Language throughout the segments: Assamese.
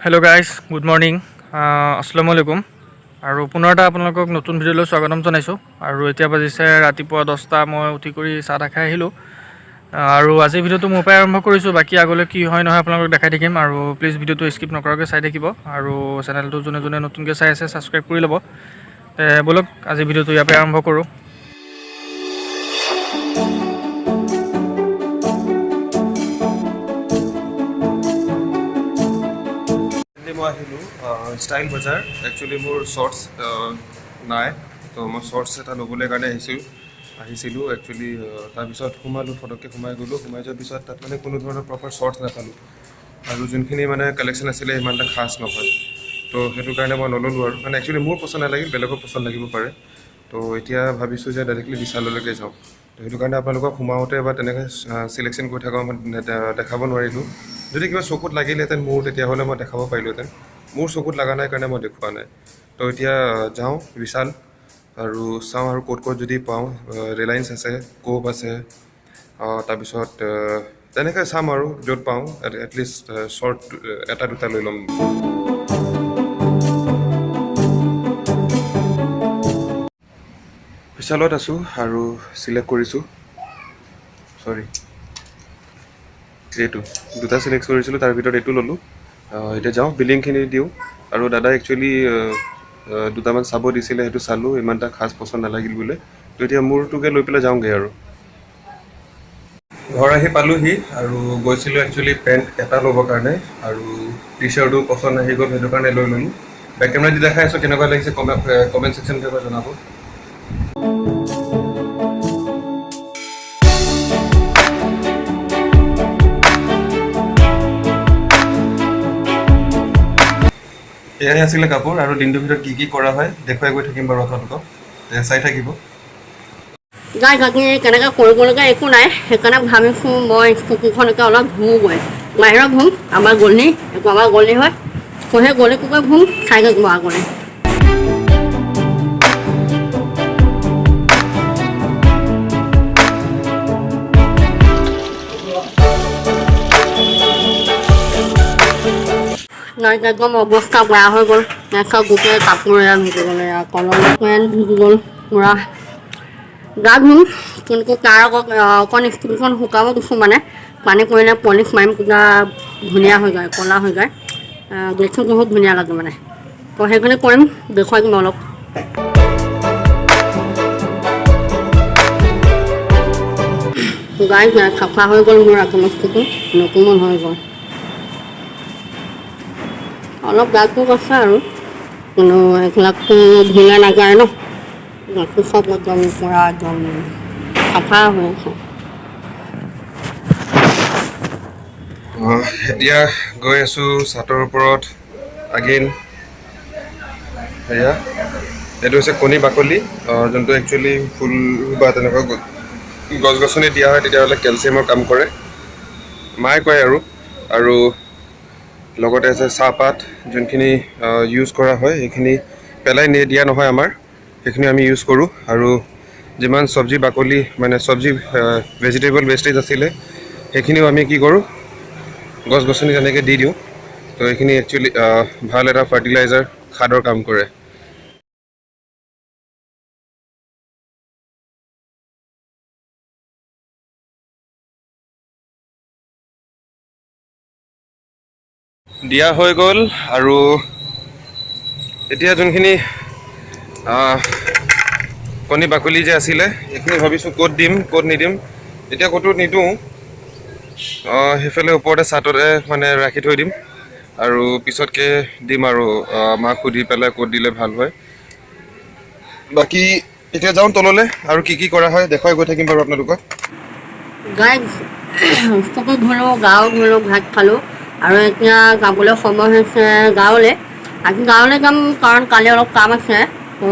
হেল্ল' গাইজ, গুড মৰ্ণিং, আসসালামু আলাইকুম আৰু পুনৰ এটা আপোনালোকক নতুন ভিডিঅ'লৈ স্বাগতম জনাইছোঁ। আৰু এতিয়া বাজিছে ৰাতিপুৱা 10টা। মই উঠি কৰি চাহ তাহ খাই আহিলোঁ আৰু আজিৰ ভিডিঅ'টো মোৰ পৰাই আৰম্ভ কৰিছোঁ। বাকী আগলৈ কি হয় নহয় আপোনালোকক দেখাই থাকিম আৰু প্লিজ ভিডিঅ'টো স্কিপ নকৰাকৈ চাই থাকিব আৰু চেনেলটো যোনে যোনে নতুনকৈ চাই আছে, ছাবস্ক্ৰাইব কৰি ল'ব। ব'লক, আজি ভিডিঅ'টো ইয়াৰ পৰাই আৰম্ভ কৰোঁ। মই আহিলোঁ ষ্টাইল বজাৰ। একচুৱেলি মোৰ শ্বৰ্টছ নাই, তো মই শ্বৰ্টছ এটা ল'বলৈ কাৰণে আহিছিলোঁ একচুৱেলি। তাৰপিছত সোমালোঁ, ফটককৈ সোমাই গ'লোঁ। সোমাই যোৱাৰ পিছত তাত মানে কোনো ধৰণৰ প্ৰপাৰ শ্বৰ্টছ নাপালোঁ আৰু যোনখিনি মানে কালেকশ্যন আছিলে, ইমান এটা খাচ নহয়। তো সেইটো কাৰণে মই নল'লোঁ আৰু মানে একচুৱেলি মোৰ পচন্দ নালাগিল, বেলেগৰ পচন্দ লাগিব পাৰে। তো এতিয়া ভাবিছোঁ যে ডাইৰেক্টলি বিশাললৈকে যাওঁ। তো সেইটো কাৰণে আপোনালোকক সোমাওঁতে বা তেনেকৈ চিলেকশ্যন কৰি থকা মই দেখাব নোৱাৰিলোঁ। যদি কিবা চকুত লাগিলহেঁতেন মোৰ, তেতিয়াহ'লে মই দেখাব পাৰিলোহেঁতেন। মোৰ চকুত লগা নাই কাৰণে মই দেখুওৱা নাই। তো এতিয়া যাওঁ বিশাল আৰু চাওঁ আৰু ক'ত ক'ত যদি পাওঁ। ৰিলায়েন্স আছে, কোপ আছে, তাৰপিছত তেনেকৈ চাম আৰু য'ত পাওঁ এটলিষ্ট শ্বৰ্ট এটা দুটা লৈ ল'ম। বিশালত আছোঁ আৰু চিলেক্ট কৰিছোঁ, চৰি, এইটো দুটা চিলেক্ট কৰিছিলোঁ, তাৰ ভিতৰত এইটো ল'লোঁ। এতিয়া যাওঁ, বিলিংখিনি দিওঁ। আৰু দাদা একচুৱেলি দুটামান চাব দিছিলে, সেইটো চালোঁ, ইমান এটা খাচ পচন্দ নালাগিল বোলে। তো এতিয়া মোৰটোকে লৈ পেলাই যাওঁগৈ আৰু। ঘৰ আহি পালোহি আৰু গৈছিলোঁ একচুৱেলি পেণ্ট এটা ল'বৰ কাৰণে আৰু টি চাৰ্টো পচন্দ আহি গ'ল, সেইটো কাৰণে লৈ ল'লোঁ। বেক কেমেৰা দি দেখাই আছোঁ, কেনেকুৱা লাগিছে কমেণ্ট ছেকশ্যনত এবাৰ জনাব। এয়াই আছিলে কাপোৰ আৰু দিনটোৰ ভিতৰত কি কি কৰা হয় দেখুৱাই গৈ থাকিম বাৰু আপোনালোকক, তে চাই থাকিব। গাই বাকী কেনেকৈ কৰিবলগীয়া একো নাই, সেইকাৰণে ভাবিছোঁ মই স্কুটিখনকে অলপ ধুওঁগৈ। বাহিৰত ধুম, আমাৰ গলি, এইটো আমাৰ গলি হয়। তো সেই গলিটোকে ধুম, চাই থাকিব আগলৈ। নাই, একদম অৱস্থা বেয়া হৈ গ'ল। তাৰপিছত গোটেই কাপোৰ এয়া ভিজি গ'ল, এয়া কলম পেণ্ট ভিজি গ'ল পূৰা। গা ধুম, কিন্তু তাৰ আগত অকণ স্কুটিখন শুকাব দিছোঁ। মানে পানী পৰিলে পলিচ মাৰিম, তেতিয়া ধুনীয়া হৈ যায়, ক'লা হৈ যায়, দেখি বহুত ধুনীয়া লাগে মানে। তো সেইখিনি কৰিম, দেখুৱাই দিম অলপ। গাই চাফা হৈ গ'ল মোৰ, আকৌ বস্তুটো নতুন হৈ গ'ল। অলপ দাগটো আছে আৰু, কিন্তু এইবিলাকতো ধুলে নাযায় ন। বাকী চব একদম পূৰা একদম চাফা হৈ আছে। এতিয়া গৈ আছোঁ চাটৰ ওপৰত আগেইন। এয়া এইটো হৈছে কণী বাকলি, যোনটো একচুৱেলি ফুল বা তেনেকুৱা গছ গছনি দিয়া হয়, তেতিয়াহ'লে কেলছিয়ামৰ কাম কৰে, মায়ে কয়। আৰু লগতে আছে চাহপাত, যোনখিনি ইউজ কৰা হয়, সেইখিনি পেলাই দিয়া নহয় আমাৰ, সেইখিনি আমি ইউজ কৰোঁ। আৰু যিমান চব্জি বাকলি, মানে চব্জি ভেজিটেবল ৱেষ্টেজ আছিলে, সেইখিনিও আমি কি কৰোঁ, গছ গছনি তেনেকৈ দি দিওঁ। তো এইখিনি একচুৱেলি ভাল এটা ফাৰ্টিলাইজাৰ, খাদৰ কাম কৰে। দিয়া হৈ গ'ল। আৰু এতিয়া যোনখিনি কণী বাকলি যে আছিলে, সেইখিনি ভাবিছোঁ ক'ত দিম, ক'ত নিদিম। এতিয়া ক'তো নিদিওঁ, সেইফালে ওপৰতে চাটতে মানে ৰাখি থৈ দিম আৰু পিছতকৈ দিম আৰু মাক সুধি পেলাই ক'ত দিলে ভাল হয়। বাকী এতিয়া যাওঁ তললৈ আৰু কি কি কৰা হয় দেখুৱাই গৈ থাকিম বাৰু আপোনালোকক। গাই স্কুটি ধুলোঁ, গাও ধুলোঁ, ভাত খালোঁ আৰু এতিয়া যাবলৈ সময় হৈছে গাঁৱলৈ। আজি গাঁৱলৈ যাম, কাৰণ কালি অলপ কাম আছে। তো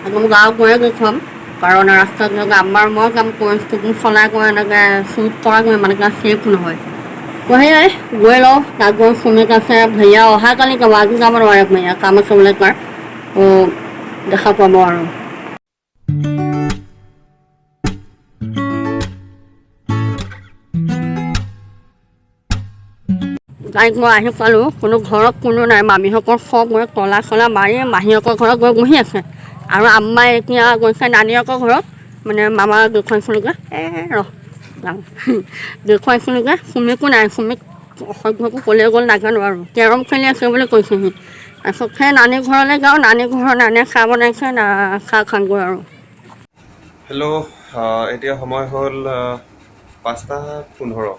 একদম গাঁও গৈয়ে গৈ থ'ম, কাৰণ ৰাস্তাত এনেকৈ আমাৰ মই কাম কৰি স্কুটি চলাই গৈ এনেকৈ চুট কৰা গৈ মানে ছেফ নহয়। তো সেয়াই গৈ লওঁ। তাত গৈ সুমিত আছে, ভাইয়া অহাকালি যাব, আজি যাব নোৱাৰে, ভাইয়া কাম আছে বোলে তাৰ। তো দেখা পাব আৰু। গাড়ীত মই আহি পালোঁ, কোনো ঘৰত কোনো নাই। মামীহঁতৰ চব গৈ তলা চলা মাৰি মাহীহঁতৰ ঘৰত গৈ বহি আছে। আৰু আম্মাই এতিয়া গৈছে নানীহঁতৰ ঘৰত, মানে মামা দেখুৱাইছিলোঁগৈ। এই ৰহ যাওঁ, দেখুৱাইছিলোঁগৈ। চুমিকো নাই, চুমিক অসভ্যকো ক'লৈ গ'ল নাজানো আৰু। কেৰম খেলি আছে বুলি কৈছেহি। তাৰপিছত সেই নানী ঘৰলৈ যাওঁ, নানী ঘৰৰ নানীয়ে চাহ বনাইছে, চাহ খাওঁগৈ আৰু। হেল্ল', এতিয়া সময় হ'ল 5:15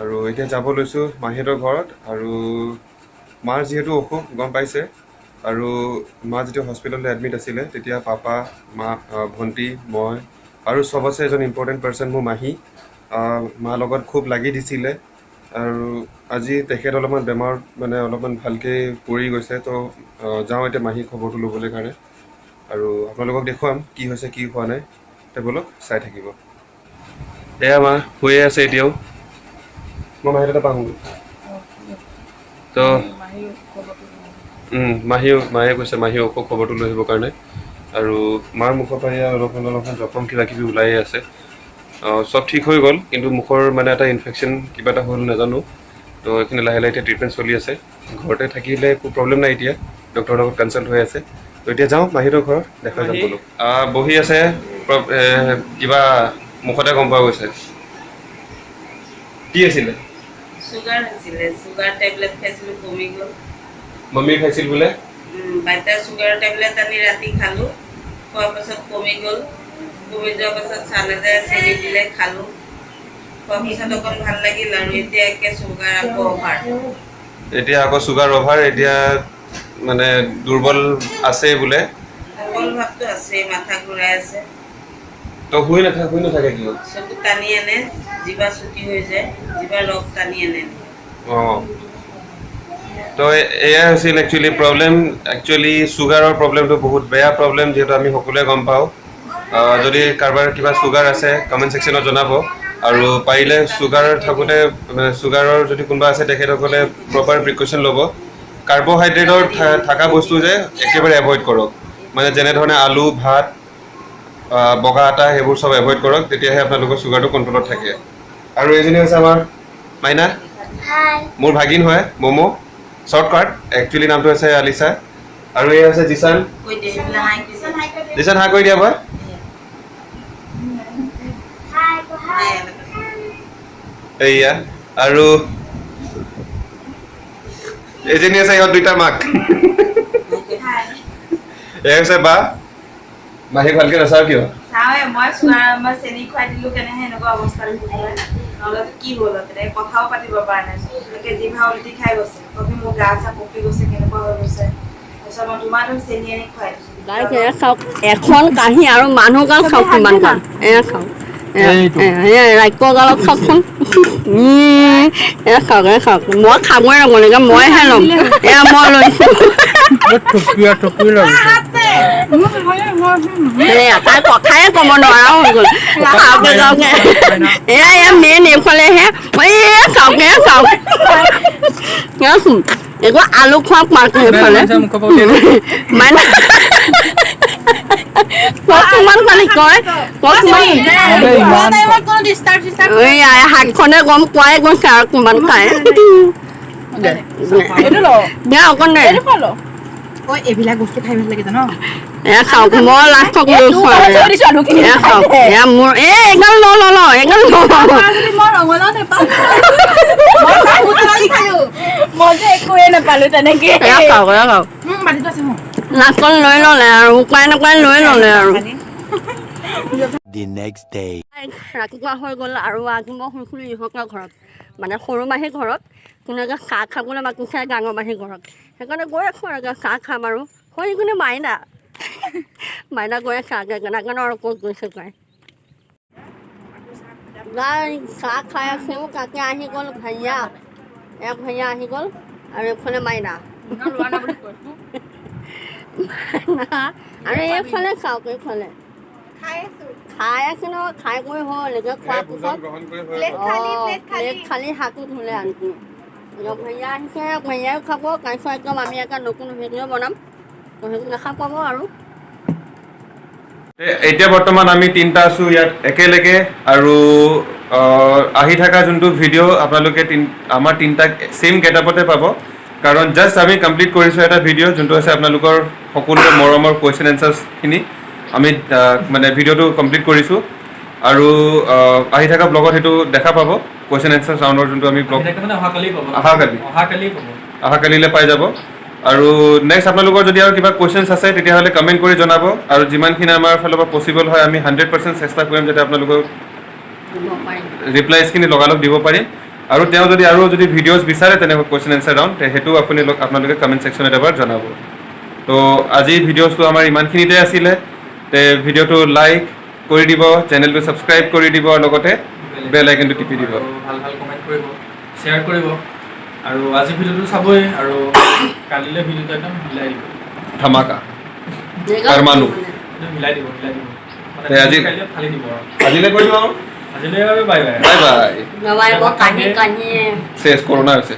আৰু এতিয়া যাব লৈছোঁ মাহীহঁতৰ ঘৰত। আৰু মাৰ যিহেতু অসুখ গম পাইছে, আৰু মা যেতিয়া হস্পিটেলত এডমিট আছিলে তেতিয়া পাপা, মা, ভণ্টি, মই আৰু চবতছে এজন ইম্পৰ্টেণ্ট পাৰ্চন মোৰ মাহী, মাৰ লগত খুব লাগি দিছিলে। আৰু আজি তেখেত অলপমান বেমাৰত মানে অলপমান ভালকৈ পৰি গৈছে, তো যাওঁ এতিয়া মাহী খবৰটো ল'বলৈ কাৰণে আৰু আপোনালোকক দেখুৱাম কি হৈছে কি হোৱা নাই। তে ব'লক চাই থাকিব। এয়া মা শুয়ে আছে এতিয়াও। মই মাহীৰ তাতে পাহোঁগৈ। তো মাহীও, মায়ে কৈছে মাহী অসুখ, খবৰটো লৈ আহিবৰ কাৰণে। আৰু মাৰ মুখৰ পৰা এয়া অলপমান অলপমান জখম কিবা কিবি ওলায়ে আছে। চব ঠিক হৈ গ'ল, কিন্তু মুখৰ মানে এটা ইনফেকশ্যন কিবা এটা হ'ল নাজানো। তো এইখিনি লাহে লাহে এতিয়া ট্ৰিটমেণ্ট চলি আছে। ঘৰতে থাকিলে একো প্ৰব্লেম নাই, এতিয়া ডক্টৰৰ লগত কনচাল্ট হৈ আছে। তো এতিয়া যাওঁ মাহীহঁতৰ ঘৰত, দেখাই যাম বোলো। বহি আছে, কিবা মুখতে গম পোৱা গৈছে। কি আছিলে? চুগাৰ হৈছিলে, চুগাৰ টেবলেট খাইছিলোঁ, কমি গ'ল। মম্মী খাইছিল বোলে? বাইতা চুগাৰ টেবলেট আনি ৰাতি খালোঁ, খোৱাৰ পাছত কমি গ'ল। কমি যোৱাৰ পাছত চানেদে চেনি দিলে, খালোঁ। খোৱাৰ পিছত অকণ ভাল লাগিল আৰু এতিয়া একে চুগাৰ আকৌ অভাৰ। এতিয়া আকৌ চুগাৰ অভাৰ, এতিয়া মানে দুৰ্বল আছে বোলে। দুৰ্বল ভাৱটো আছে, মাথা ঘূৰাই আছে। তো শুই নাথাকে কিয়? চকু টানি আনে, জিভা চুটি হৈ যায়, জিভাৰ ৰস টানি আনে। অঁ, তো এয়াই হৈছিল একচুৱেলি প্ৰব্লেম। একচুৱেলি চুগাৰৰ প্ৰব্লেমটো বহুত বেয়া প্ৰব্লেম, যিহেতু আমি সকলোৱে গম পাওঁ। যদি কাৰোবাৰ কিবা চুগাৰ আছে কমেণ্ট ছেকশ্যনত জনাব। আৰু পাৰিলে চুগাৰ থাকোঁতে, মানে চুগাৰৰ যদি কোনোবা আছে তেখেতসকলে প্ৰপাৰ প্ৰিকশ্যন ল'ব। কাৰ্বহাইড্ৰেটৰ থকা বস্তু যে একেবাৰে এভইড কৰক, মানে যেনেধৰণে আলু, ভাত, বগা আটা সেইবোৰ চব এভইড কৰক, তেতিয়াহে আপোনালোকৰ চুগাৰটো কণ্ট্ৰলত থাকে। আৰু এইজনী হৈছে আমাৰ মাইনা, মোৰ ভাগিন হয়, ম'ম' শ্বৰ্টকাট, একচুৱেলি নামটো হৈছে আলিচা। আৰু এই হৈছে জিছান। কৈ দিয়ে সেইবিলাক, হাই কৰি দিয়ে। জিছান, হা কৰি দিয়া বয়। হাই এনেকৈ। এইয়া আৰু এইজনী আছে ইহঁত দুইটা মাক। এয়া হৈছে বা। মাহী ভালকে নাচাও কিয়? চাওঁৱে মই, চুগাৰ, মই চেনি খুৱাই দিলো কেনেহে এনেকুৱা অৱস্থা দেখিবলৈ, নহ'লেতো কি হ'ল হয়, তেনেকে কথাও পাতিব পৰা নাই। এনেকে জিভা উল্টি খাই গৈছে, কবি মোৰ গা চা কঁপি গৈছে, কেনেকুৱা হৈ গৈছে। তাৰপিছত মই ধুমাধুম চেনি আনি খুৱাই দিছো। গাইজ, এয়া চাওক, এখন কাঁহী আৰু মানুহ গাল চাওক কিমান গাল। এয়া চাওক, এয়া ৰাক্য গালত চাওকচোন। এয়া চাওক, এয়া চাওক, মই খাবই নগ'লে, মইহে ল'ম। এয়া মই লৈছোঁ। টুকুৰা টুকুৰি লাগিছে। এয়া তাই কথাই ক'ব নোৱাৰা হৈ গ'ল। খাওঁতে খাওঁতে এয়া এয়া মেইন এইফালেহে। এয়া চাওক, এয়া চাওক, এয়াচোন একো আলু খোৱা পাৰ্টি এইফালে। মুখৰ পৰা উলিয়াই দে। মানে কয় কিমান খালি, কয় কয় কিমান। ইমান। এই হাতখনে গম পোৱাই গৈছে আৰু কিমান খায়। দে অকণ দে। এইবিলাক বস্তু খাই ভাল লাগে জান। এয়া চাওক, মই লাষ্টত লৈছোঁ আৰু। এয়া চাওক, এয়া মোৰ। এই এগাল ল ল ল, এগাল ল। মই ৰঙালাও নাপাওঁ, মই যে একোৱে নাপালো তেনেকে। এয়া চাওক, এয়া চাওক। বাতিটো আছে মোৰ। লাষ্টত লৈ ল'লে আৰু উপায় নাপায় লৈ ল'লে আৰু। The next day. ৰাতিপুৱা হৈ গ'ল আৰু আজি মই শুইছিলোঁ ইহঁতৰ ঘৰত, মানে সৰু মাহীৰ ঘৰত। ধুনীয়াকৈ চাহ খাবলৈ মাতিছে ডাঙৰ মাহীৰ ঘৰত, সেইকাৰণে গৈ আছোঁ আৰু এতিয়া চাহ খাম। আৰু হৈ কিনে মাইনা মাইনা গৈ আছে আগে, নাজানো আৰু ক'ত গৈছে তাই। গাই চাহ খাই আছোঁ, তাতে আহি গ'ল ভাইয়া, এক ভাইয়া আহি গ'ল আৰু এইফালে মাইনা মাইনা। আৰু এইফালে চাওক, এইফালে খাই আছে নহয়, খাই কৰি হ'ল। এতিয়া খোৱাৰ পিছত গ্ৰহণ কৰি হৈ গ'ল। অঁ, প্লেট খালী, হাতো ধুলে আনকি। এতিয়া ভাইয়া আহিছে, ভাইয়াও খাব। তাৰপিছত একদম আমি এটা নতুন ভিডিঅ' বনাম, তো সেইটো দেখা পাব আৰু। এতিয়া বৰ্তমান আমি তিনিটা আছো ইয়াত একেলগে আৰু আহি থকা যোনটো ভিডিঅ', আপোনালোকে আমাৰ তিনিটাক ছেইম গেটআপতে পাব, কাৰণ জাষ্ট আমি কমপ্লিট কৰিছোঁ এটা ভিডিঅ', যোনটো আছে আপোনালোকৰ সকলোৰে মৰমৰ কুৱেশ্যন এনচাৰ্ছখিনি আমি মানে ভিডিঅ'টো কমপ্লিট কৰিছোঁ। আৰু আহি থকা ব্লগত সেইটো দেখা পাব, কুৱেশ্যন এনচাৰ ৰাউণ্ডৰ যোনটো আমি ব্লগ। মানে অহাকালি পাব। অহাকালি। অহাকালি পাব। অহাকালিলৈ পাই যাব। আৰু নেক্সট আপোনালোকৰ যদি আৰু কিবা কুৱেশ্যনছ আছে, তেতিয়াহ'লে কমেণ্ট কৰি জনাব। আৰু যিমানখিনি আমাৰ ফালৰ পৰা পচিবল হয়, আমি 100% চেষ্টা কৰিম যাতে আপোনালোকক দিব পাৰিম। ৰিপ্লাইজখিনি লগালগ দিব পাৰিম। আৰু তেওঁ যদি আৰু যদি ভিডিঅ'জ বিচাৰে তেনেকুৱা কুৱেশ্যন এনচাৰ ৰাউণ্ড, সেইটো আপোনালোকে কমেণ্ট ছেকশ্যনত এবাৰ জনাব। তো আজিৰ ভিডিঅ'জটো আমাৰ ইমানখিনিতে আছিলে। তে ভিডিঅ'টো লাইক কৰি দিব, চেনেলটো ছাবস্ক্ৰাইব কৰি দিব আৰু লগতে বেল আইকনটো টিপি দিব। আৰু ভাল ভাল কমেণ্ট কৰিব, শ্বেয়াৰ কৰিব আৰু আজি ভিডিঅ'টো চাবই আৰু কালিলৈ ভিডিঅ'টো একদম হিলাই দিব। ধামাকা পৰমাণু। একদম হিলাই দিব, হিলাই দিব মানে। তে কাইলৈ ফালি দিব আৰু। আজিলৈ কৰি দিওঁ আৰু। আজিলৈ আৰু বাই বাই। Bye bye. নোৱাৰিব, কাহি কাহি। চেছ, কৰোণা হৈছে।